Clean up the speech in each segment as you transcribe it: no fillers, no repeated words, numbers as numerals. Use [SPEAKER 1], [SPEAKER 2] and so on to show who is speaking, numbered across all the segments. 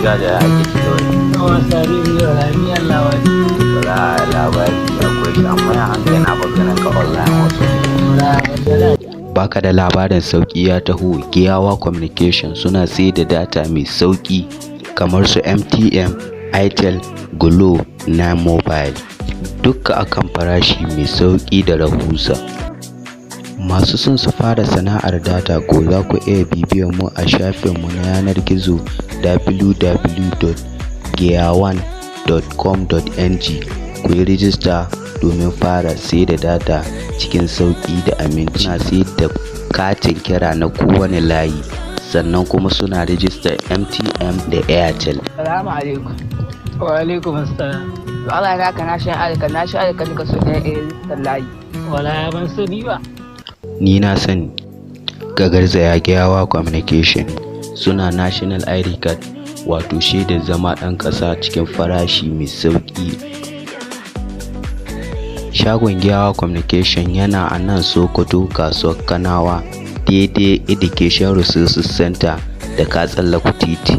[SPEAKER 1] Jaja ya ake ciki wai? Wala labari akwai shi, amma ya hankali na maganin ka online wasu. Baka da labarin sauƙi ya taho. Giyawa Communication suna sayar da data mai sauƙi kamar su MTN, Itel, Glo, 9 Mobile, dukka akan farashi mai sauƙi da rahusa. Masu son su fara sana'ar data ko za ku iya bibiyar mu a shafinmu na yanar gizo www.giyawan.com.ng, ku yi rijista domin fara sayar da data cikin sauƙi da aminci. Suna sayar da katin kira na kowane layi, sannan kuma suna rijistar MTN da Airtel.
[SPEAKER 2] Salamu alaikum.
[SPEAKER 3] Wa alaikum assalam.
[SPEAKER 2] To Allah ya ka na shan alka na shan alka nika so ne eh layi.
[SPEAKER 3] Wala ban sani ba.
[SPEAKER 1] Ni na sani. Ka garzaya Giyawa Communication, suna National ID Card, wato shaidar zama ɗan ƙasa, cikin farashi mai sauƙi. Shagon Giyawa Communication yana a nan Sokoto, kasuwar Kanawa, daidai Education Resources Center, da ka tsallaku titi.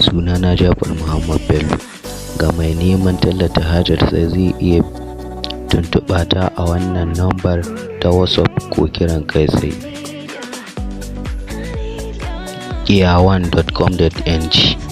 [SPEAKER 1] Sunana Jafar Muhammad Bello. Ga mai neman tallata hajarsa zai iya tuntuɓa ta a wannan lambar ta WhatsApp ko kiran kai tsaye. giyawan.com.ng.